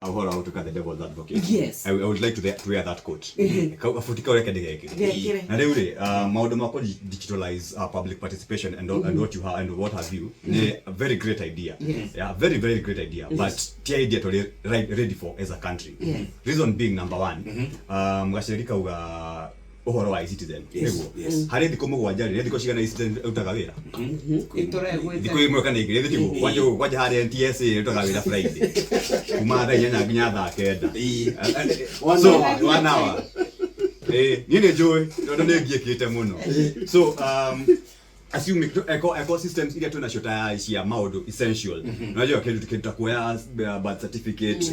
Ũhoro wa gũtuĩka the devil's advocate. I would like to wear that coat. Kabuti kau reke ndĩgekĩre. Gekĩre. Na rĩu rĩ, maũndũ ma kũ digitalize public participation and what you have and what have you nĩ a very great idea. Yeah, very very great idea. But ti idea tũrĩ ready for as a country. Reason being, number one, gaceri kauga ũhoro wa eCitizen. Nĩguo. Harĩ thikũ 7 rĩ, nĩ thikũ cigana eCitizen ĩrutaga wĩra? Ĩtũregwĩte. Thikũ 1 kana 2, thikũ kwanja harĩa NTSA ĩrutaga wĩra Friday kuma thaa 8 nginya thaa 9. One So hour. one hour. Niĩ nĩ njũĩ tondũ nĩ ngiĩkĩte mũno. So assuming ecosystems iria twĩnacio ta cia maũndũ essential, unajua kĩndũ ta kuoya birth certificate,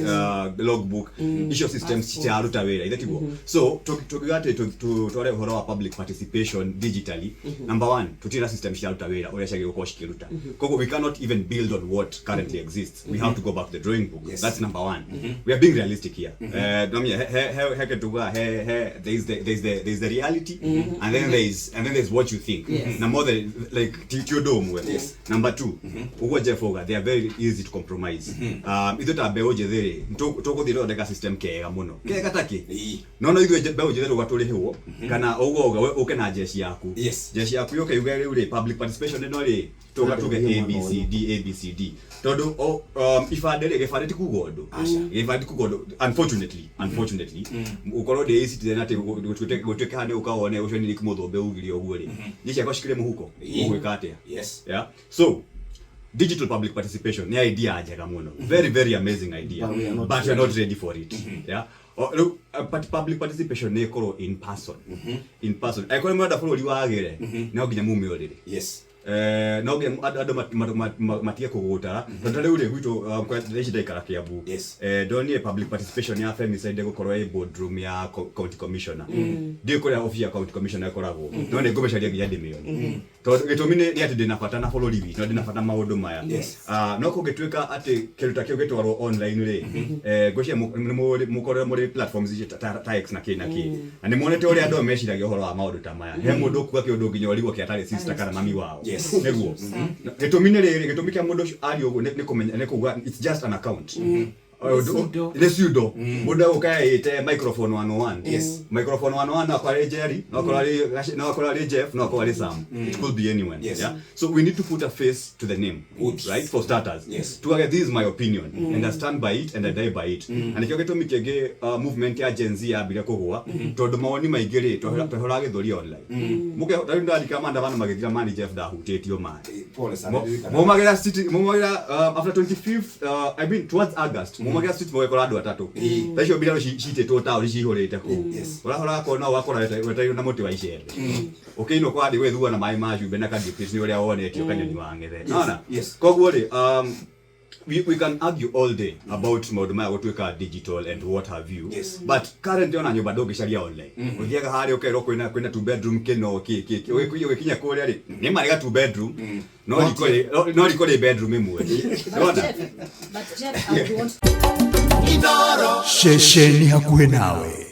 logbook, icio systems citiraruta wĩra, ithe tiguo? So tukiuga atĩ tutware ũhoro wa public participation digitally, number one, tutirĩ na system ciraruta wĩra ũrĩa ciagĩrĩirwo gũkorwo cikĩruta. Koguo we cannot even build on what currently exists. We have to go back to the drawing book. That's number one. We are being realistic here. Namia, he he he ketuga he he there is the reality and then there's what you think. Na more than like ti ũndũ ũmwe. Number two, ũguo Jeff auga, they are very easy to compromise. Ithuĩ ta mbeũ njĩthĩ rĩ, tũgũthiĩ tũthondeka system kega mũno, kega takĩ. No ithuĩ mbeũ njĩthĩ rĩu tũrĩhwo kana ũguo auga we ũke na jeshi yaku. Jeshi yaku yũke yuge rĩu rĩ, public participation ĩno rĩ, tuga tuge A B C D A B C D, tondũ ibandĩ rĩ, gĩbandĩ ti kuga ũndũ. Gĩbandĩ ti kuga ũndũ, unfortunately. Ũkorwo ndĩ eCitizen atĩ gũtuĩke handũ ũka wone ũcio nĩ Nick Mũthũmbe ugire ũguo rĩ, niĩ ciakwa cikĩrĩ mũhuko, ũgwĩka atĩa? Yeah, so digital public participation nĩ idea njega mũno, very very amazing idea. But we are not But we are not ready for it. Yeah. O, rĩu public participation nĩ ĩkorwo in person, in person. Angĩkorwo nĩ mwenda bũrũri wagĩre, no nginya mume ũrĩrĩ. No nginya andũ matige kũgũtara, tondũ rĩu rĩ gwitũ, thaa ici ndaikara Kiambu. Ndonire public participation ya femicide gũkorwo ĩ boardroom ya county commissioner. Ndiũĩ kũrĩa office ya county commissioner ĩkoragwo, no nĩ ngũmĩcaria nginya ndĩmĩone, tondũ gĩtũmi nĩ atĩ ndĩna bata na bũrũri witũ na ndĩna bata maũndũ maya. Ah, no kũngĩtuĩka atĩ kĩndũ ta kĩu gĩtwarwo online rĩ, ngwĩciria nĩ mũkorwo mũrĩ platforms ici ta X na kĩ na kĩ, na nĩ muonete ũrĩa andũ meciragia ũhoro wa maũndũ ta maya. He mũndũ ũkuga kĩũndũ nginya ũrigwo kĩatarĩ sister kana mami wao. Nĩguo gĩtũmi nĩ rĩrĩ, gĩtũmi kĩa mũndũ ũcio aria ũguo nĩ kũmenya, nĩ kuga it's just an account. Pseudo. Nĩ pseudo. Mũndũ egũka ĩte microphone 101. Microphone 101 no akorwo arĩ Jerry, no akorwo arĩ no akorwo arĩ Jeff, no akorwo arĩ Sam. It could be anyone. Yeah, so we need to put a face to the name. Right, for starters. Tuage, "This is my opinion and I stand by it and I die by it." Na nĩkĩo gĩtũmi kĩngĩ movement ya Gen Z yambire kũgũa, tondũ mawoni maingĩ rĩ, twehũra gĩthũri online. Mũke rĩu ndarika maandamano magĩthira mani, Jeff ndahutĩtio maĩ. Pole sana. Ndirikana. Maumagira city, maumagira after 25th, I mean towards August, maumagira street mũgekora andũ atatũ. Thaa icio mbirarũ citĩtwo taũni cihũrĩte kũu. Ũrahũra kona ũgakora wetereirwo na mũtĩ wa icembe ũkĩinũka wathiĩ gwĩthua na maĩ ma cumbĩ na kadipi nĩ ũrĩa wonetio kanyoni wa ng'ethe. Nona koguo rĩ, we can argue all day about maũndũ maya gũtuĩka digital and what have you. But currently ona nyũmba ndũngĩcaria online. Ũthiaga harĩa ũkerwo kwĩna two bedroom kĩno kĩ kĩ kĩ. Ũgĩkinya kũrĩa rĩ, nĩ marĩ ga two bedroom, no riko rĩ bedroom ĩmwe. Nona. But Jeff, I would want Ceceni hakuhĩ nawe.